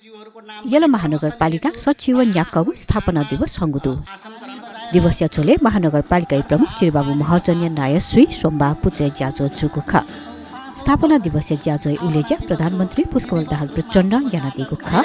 यला महानगरपालिका सचिव न्याकगु स्थापना दिवस हंगुदु दिवस याचोले महानगरपालिका प्रमुख चिरबाबु महर्जन्य नायश्री सोमबा पुचे ज्याजो जुगुखा स्थापना दिवस ज्याजो उलेज्या प्रधानमन्त्री पुष्पकमल दाहाल प्रचण्ड यानादी गुखा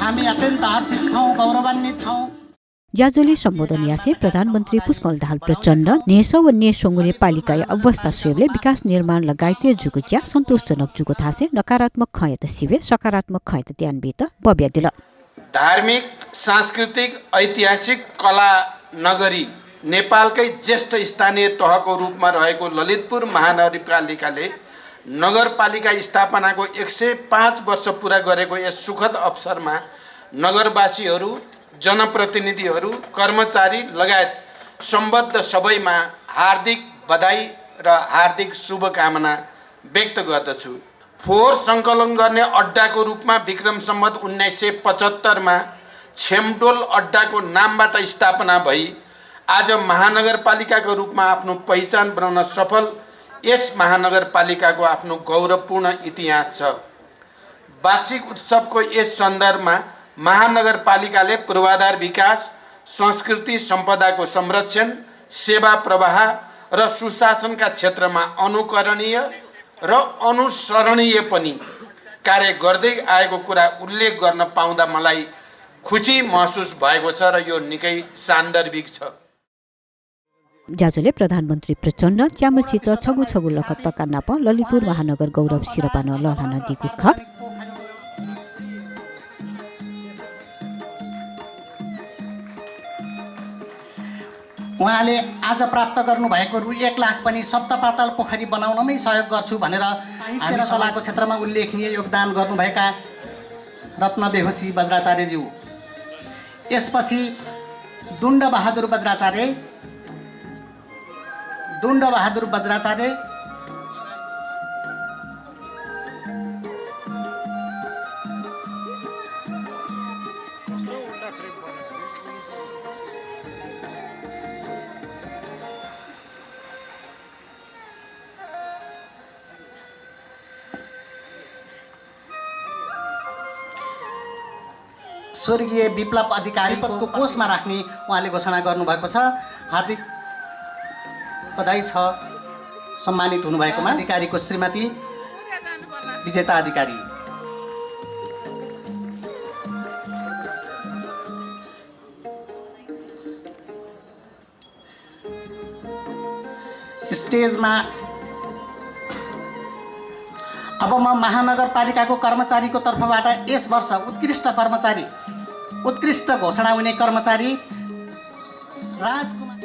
हामी अत्यन्त हर्षित छौं गौरवान्वित छौं ज्याजोले सम्बोधन यासे प्रधानमन्त्री पुष्पकमल दाहाल प्रचण्ड नेसो व नेसोंगुले पालिका अवस्था स्वेबले विकास निर्माण लगायते जुगुच्या सन्तोषजनक जुगु थासे नकारात्मक खयत सिवे सकारात्मक खयत त्यान्वित बब्या दिल धार्मिक सांस्कृतिक ऐतिहासिक कला नगरी नेपालकै ज्येष्ठ स्थानीय तहको रूपमा रहेको ललितपुर महानगरपालिकाले नगरपालिका स्थापनाको 105 वर्ष पूरा गरेको यस सुखद अवसरमा नगरवासीहरू जनप्रतिनिधिहरू कर्मचारी लगायत सम्बद्ध सबैमा हार्दिक बधाई र हार्दिक शुभकामना व्यक्त गर्दछु। फोहोर सङ्कलन गर्ने अड्डाको रूपमा विक्रम सम्वत 1975 मा छेमडोल अड्डाको नामबाट स्थापना भई आज महानगरपालिकाको रूपमा आफ्नो पहिचान बनाउन सफल यस महानगरपालिकाको आफ्नो गौरवपूर्ण इतिहास छ। वार्षिक उत्सवको यस सन्दर्भमा महानगरपालिकाले पूर्वाधार विकास, संस्कृति सम्पदाको संरक्षण, सेवा प्रवाह र सुशासनका क्षेत्रमा अनुकरणीय र अनुसरणीय पनि कार्य गर्दै आएको कुरा उल्लेख गर्न पाउँदा मलाई खुसी महसुस भएको छ र यो निकै सान्दर्भिक छ। ज्याजोले प्रधानमन्त्री प्रचण्ड च्यामसित छगु छगु लखत्तका नाप ललितपुर महानगर गौरव सिरपान लहलान दिगुख उहाँले आज प्राप्त गर्नुभएको रु 1 लाख पनि सप्तपाताल पोखरी बनाउनमै सहयोग गर्छु भनेर हामी सभाको क्षेत्रमा उल्लेखनीय योगदान गर्नुभएका रत्न बेहोसी बज्राचार्यज्यू, यसपछि दुण्ड बहादुर बज्राचार्य स्वर्गीय विप्लव अधिकारी पदको कोषमा राख्ने उहाँले घोषणा गर्नुभएको छ। हार्दिक बधाई छ सम्मानित हुनुभएकोमा। अधिकारीको श्रीमती विजेता अधिकारी स्टेजमा अब म महानगरपालिकाको कर्मचारीको तर्फबाट यस वर्ष उत्कृष्ट घोषणा हुने कर्मचारी राजकुमार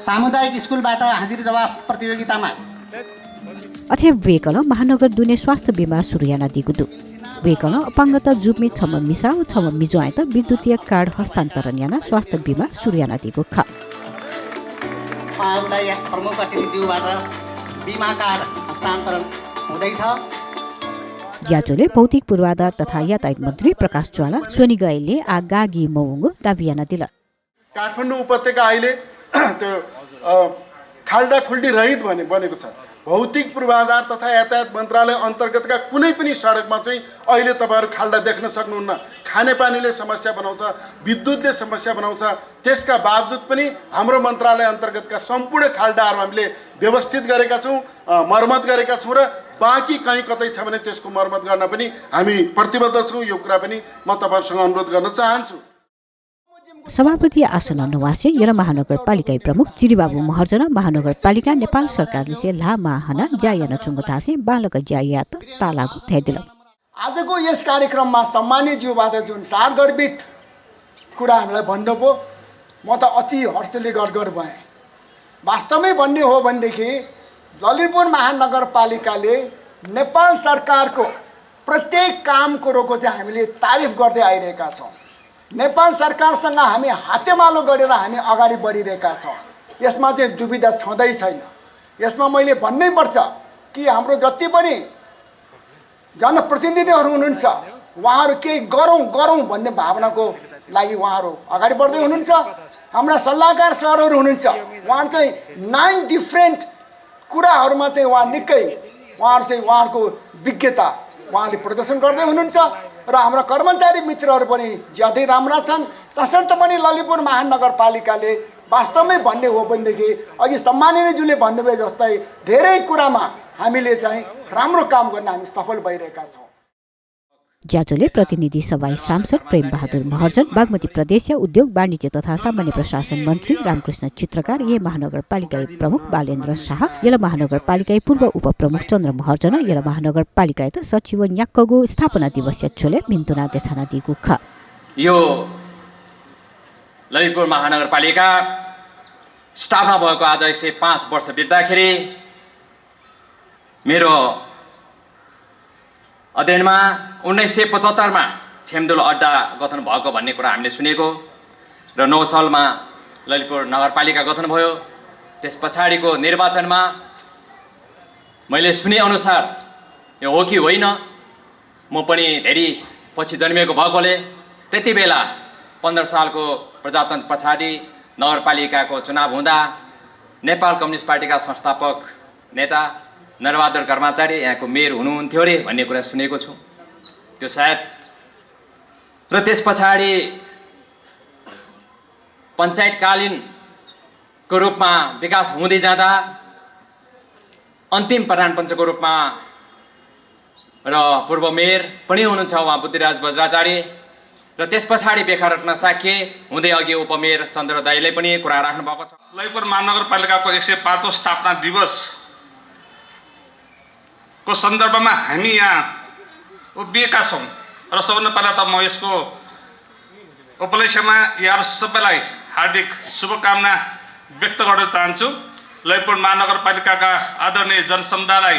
सामुदायिक स्कुलबाट हाजिर जवाफ प्रतियोगितामा अथे वेकल महानगर दुने स्वास्थ्य बीमा सुरुयाना दिगुदु वेकल अपाङ्गता जुपमी छम मिसा छम मिजुआयत विद्युतीय कार्ड हस्तान्तरण याना स्वास्थ्य बीमा सुरुयाना दिगु ख उहाँहरूलाई प्रमुख अतिथिज्यूबाट बीमा कार्ड हस्तान्तरण हुँदैछ। ज्याजोले भौतिक पूर्वाधार तथा यातायात मन्त्री प्रकाश ज्वाला सोनी गैले आगागी मौंगु दाबियाना दिल काठमाडौँ उपत्यका अहिले त्यो खाल्डा खुल्डी रहित बनेको छ। भौतिक पूर्वाधार तथा यातायात मन्त्रालय अन्तर्गतका कुनै पनि सडकमा चाहिँ अहिले तपाईहरु खाल्डा देख्न सक्नुहुन्न। खानेपानीले समस्या बनाउँछ, विद्युतले समस्या बनाउँछ। त्यसका बावजुद पनि हाम्रो मन्त्रालय अन्तर्गतका सम्पूर्ण खाल्डाहरू हामीले व्यवस्थित गरेका छौं, मर्मत गरेका छौं र बाँकी कहीँ कतै छ भने त्यसको मर्मत गर्न पनि हामी प्रतिबद्ध छौं। यो कुरा पनि म तपाईहरुसँग अनुरोध गर्न चाहन्छु। सभापति आसन नवासे यर महानगरपालिका प्रमुख चिरीबाबु महर्जन महानगरपालिका नेपाल सरकारले से ला माहना ज्यायन चुङ्गतासे बालक ज्यायात तालागु थेदिल आजको यस कार्यक्रममा सम्मानित ज्यूबाट जुन सागर्भित कुरा हामीलाई भन्नुभयो, म त अति हर्षले गदगद भएँ। वास्तवमै भन्ने हो भनेदेखि ललितपुर महानगरपालिकाले नेपाल सरकारको प्रत्येक काम कुरोको चाहिँ हामीले तारिफ गर्दै आइरहेका छौँ। नेपाल सरकारसँग हामी हातेमालो गरेर हामी अगाडि बढिरहेका छौँ। यसमा चाहिँ दुविधा छँदै छैन। यसमा मैले भन्नै पर्छ कि हाम्रो जति पनि जनप्रतिनिधिहरू हुनुहुन्छ उहाँहरू केही गरौँ भन्ने भावनाको लागि उहाँहरू अगाडि बढ्दै हुनुहुन्छ। हाम्रा सल्लाहकार सरहरू हुनुहुन्छ, उहाँहरू चाहिँ 9 डिफ्रेन्ट कुराहरूमा चाहिँ उहाँ निकै उहाँहरूको विज्ञता उहाँले प्रदर्शन गर्दै हुनुहुन्छ र हाम्रा कर्मचारी मित्रहरू पनि ज्यादै राम्रा छन्। तसर्थ पनि ललितपुर महानगरपालिकाले वास्तवमै भन्ने हो भनेदेखि अघि सम्माननीयज्यूले भन्नुभयो जस्तै धेरै कुरामा हामीले चाहिँ राम्रो काम गर्न हामी सफल भइरहेका छौँ। ज्याजोले प्रतिनिधि सभा सांसद प्रेम बहादुर महर्जन, बागमती प्रदेश उद्योग वाणिज्य तथा सामान्य प्रशासन मन्त्री रामकृष्ण चित्रकार, ये महानगरपालिका प्रमुख बालेन्द्र शाह, येला महानगरपालिका पूर्व उपप्रमुख चन्द्र महर्जन, येला महानगरपालिका सचिव न्याक्कगु स्थापना दिवस छोले मिन्तुना देछाना दिगु ख। यो ललितपुर महानगरपालिका स्थापना भएको आज 105 वर्ष बित्दाखेरि मेरो अध्ययनमा 1975 मा छेमदुल अड्डा गठन भएको भन्ने कुरा हामीले सुनेको र 9 सालमा ललितपुर नगरपालिका गठन भयो। त्यस पछाडिको निर्वाचनमा मैले सुने अनुसार यो हो कि होइन, म पनि धेरै पछि जन्मिएको भएकोले त्यति बेला 15 सालको प्रजातन्त्र पछाडि नगरपालिकाको चुनाव हुँदा नेपाल कम्युनिस्ट पार्टीका संस्थापक नेता नरबहादुर कर्मचारी यहाँको मेयर हुनुहुन्थ्यो अरे भन्ने कुरा सुनेको छु। त्यो सायद र त्यस पछाडि पञ्चायतकालीनको रूपमा विकास हुँदै जाँदा अन्तिम प्रधानपञ्चको रूपमा र पूर्व मेयर पनि हुनुहुन्छ उहाँ बुद्धिराज बज्राचार्य र त्यस पछाडि बेखारत्न साक्य हुँदै अघि उपमेयर चन्द्र दाईले पनि कुरा राख्नु भएको छ। ललितपुर महानगरपालिकाको 105औं स्थापना दिवस को सन्दर्भमा हामी यहाँ उभिएका छौँ र सबभन्दा पहिला त म यसको उपलक्ष्यमा यहाँहरू सबैलाई हार्दिक शुभकामना व्यक्त गर्न चाहन्छु। ललितपुर महानगरपालिकाका आदरणीय जनसमुदायलाई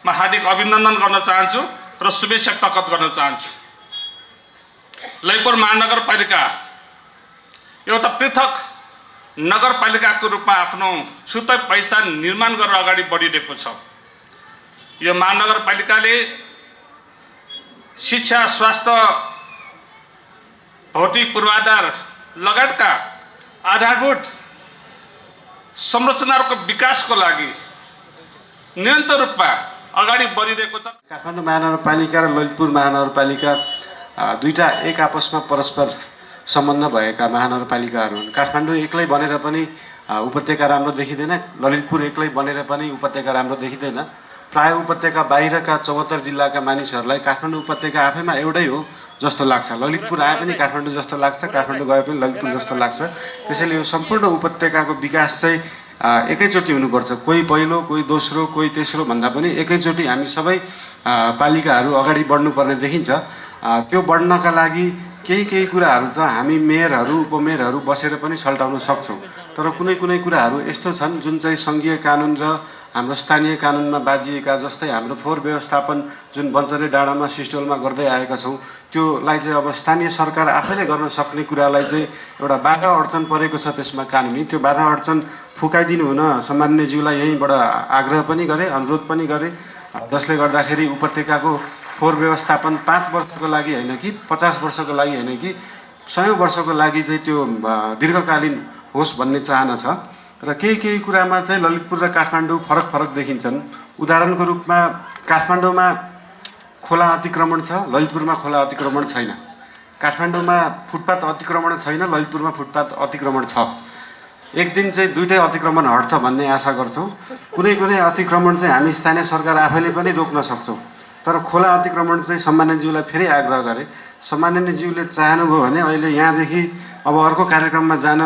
म हार्दिक अभिनन्दन गर्न चाहन्छु र शुभेच्छा प्रकट गर्न चाहन्छु। ललितपुर महानगरपालिका एउटा पृथक नगरपालिकाको रूपमा आफ्नो छुट्टै पहिचान निर्माण गरेर अगाडि बढिरहेको छ। यो महानगरपालिकाले शिक्षा, स्वास्थ्य, भौतिक पूर्वाधार लगायतका आधारभूत संरचनाहरूको विकासको लागि निरन्तर रूपमा अगाडि बढिरहेको छ। काठमाडौँ महानगरपालिका र ललितपुर महानगरपालिका दुईटा एक आपसमा परस्पर सम्बन्ध भएका महानगरपालिकाहरू हुन्। काठमाडौँ एक्लै बनेर पनि उपत्यका राम्रो देखिँदैन, ललितपुर एक्लै बनेर पनि उपत्यका राम्रो देखिँदैन। प्राय उपत्यका बाहिरका 74 जिल्लाका मानिसहरूलाई काठमाडौँ उपत्यका आफैमा एउटै हो जस्तो लाग्छ। ललितपुर आए पनि काठमाडौँ जस्तो लाग्छ, काठमाडौँ गए पनि ललितपुर जस्तो लाग्छ। त्यसैले यो सम्पूर्ण उपत्यकाको विकास चाहिँ एकैचोटि हुनुपर्छ। कोही पहिलो, कोही दोस्रो, कोही तेस्रो भन्दा पनि एकैचोटि हामी सबै पालिकाहरू अगाडि बढ्नुपर्ने देखिन्छ। त्यो बढ्नका लागि केही कुराहरू चाहिँ हामी मेयरहरू, उपमेयरहरू बसेर पनि सल्टाउन सक्छौँ। तर कुनै कुराहरू यस्तो छन् जुन चाहिँ सङ्घीय कानुन र हाम्रो स्थानीय कानुनमा बाजिएका, जस्तै हाम्रो फोहोर व्यवस्थापन जुन बन्चरे डाँडामा सिस्टोलमा गर्दै आएका छौँ, त्योलाई चाहिँ अब स्थानीय सरकार आफैले गर्न सक्ने कुरालाई चाहिँ एउटा बाधा अडचन परेको छ त्यसमा कानुनी। त्यो बाधा अडचन फुकाइदिनु हुन सम्माननीयज्यूलाई यहीँबाट आग्रह पनि गरेँ, अनुरोध पनि गरेँ, जसले गर्दाखेरि उपत्यकाको फोहोर व्यवस्थापन 5 वर्षको लागि होइन कि 50 वर्षको लागि होइन कि 100 वर्षको लागि चाहिँ त्यो दीर्घकालीन होस् भन्ने चाहना छ। र केही कुरामा चाहिँ ललितपुर र काठमाडौँ फरक देखिन्छन्। उदाहरणको रूपमा काठमाडौँमा खोला अतिक्रमण छ, ललितपुरमा खोला अतिक्रमण छैन। काठमाडौँमा फुटपाथ अतिक्रमण छैन, ललितपुरमा फुटपाथ अतिक्रमण छ। एक दिन चाहिँ दुईटै अतिक्रमण हट्छ भन्ने आशा गर्छौँ। कुनै अतिक्रमण चाहिँ हामी स्थानीय सरकार आफैले पनि रोक्न सक्छौँ। तर खोला अतिक्रमण चाहिँ सम्माननीयज्यूलाई फेरि आग्रह गरेँ। सम्माननीयज्यूले चाहनुभयो भने अहिले यहाँदेखि अब अर्को कार्यक्रममा जान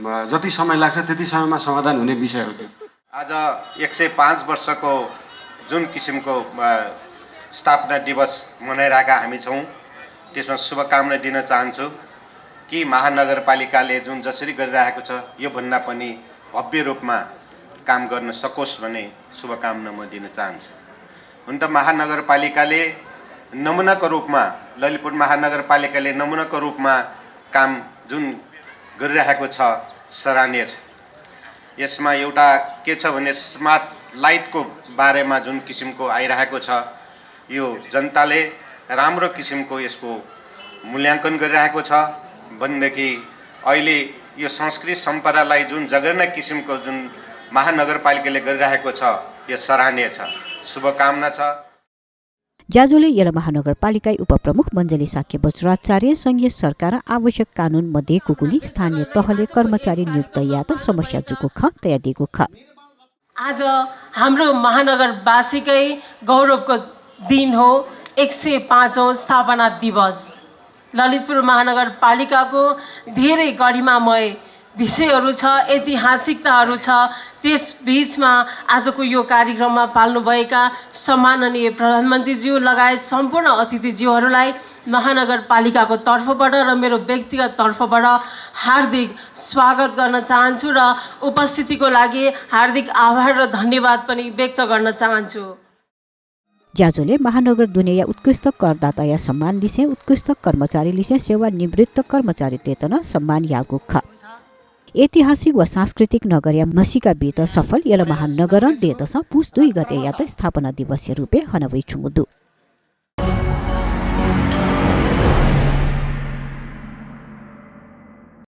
जति समय लाग्छ त्यति समयमा समाधान हुने विषय हो। त्यो आज 105 वर्षको जुन किसिमको स्थापना दिवस मनाइरहेका हामी छौँ, त्यसमा शुभकामना दिन चाहन्छु कि महानगरपालिकाले जुन जसरी गरिरहेको छ योभन्दा पनि भव्य रूपमा काम गर्न सकोस् भन्ने शुभकामना म दिन चाहन्छु। हुन त महानगरपालिकाले नमुनाको रूपमा, ललितपुर महानगरपालिकाले नमुनाको रूपमा काम जुन गरिरहेको छ सराहनीय छ। यसमा एउटा के छ भने स्मार्ट लाइटको बारेमा जुन किसिमको आइरहेको छ, यो जनताले राम्रो किसिमको यसको मूल्याङ्कन गरिरहेको छ भनेदेखि अहिले यो संस्कृति सम्पदालाई जुन जगेर्ना किसिमको जुन महानगरपालिकाले गरिरहेको छ यो सराहनीय छ, शुभकामना छ। ज्याजोले येला महानगरपालिका उपप्रमुख मञ्जली साक्य बज्राचार्य संघीय सरकार आवश्यक कानुन मध्ये कुकुली स्थानीय तहले कर्मचारी नियुक्त या त समस्या जुको ख तया दिएको ख। आज हाम्रो महानगरवासीकै गौरवको दिन हो, 105औं स्थापना दिवस। ललितपुर महानगरपालिकाको धेरै गरिमामय विषयहरू छ, ऐतिहासिकताहरू छ। त्यस बीचमा आजको यो कार्यक्रममा पाल्नुभएका सम्माननीय प्रधानमन्त्रीज्यू लगायत सम्पूर्ण अतिथिज्यूहरूलाई महानगरपालिकाको तर्फबाट र मेरो व्यक्तिगत तर्फबाट हार्दिक स्वागत गर्न चाहन्छु र उपस्थितिको लागि हार्दिक आभार र धन्यवाद पनि व्यक्त गर्न चाहन्छु। ज्याजोले महानगर दुनिया उत्कृष्ट करदाता या सम्मान लिसे उत्कृष्ट कर्मचारी लिसे सेवानिवृत्त कर्मचारी तेतन सम्मान यागो ख। ऐतिहासिक व सांस्कृतिक नगर या मसीका बीत सफल येला महानगर देदस पुस 2 गते यात स्थापना दिवस रूपे हनवै छुमुदु।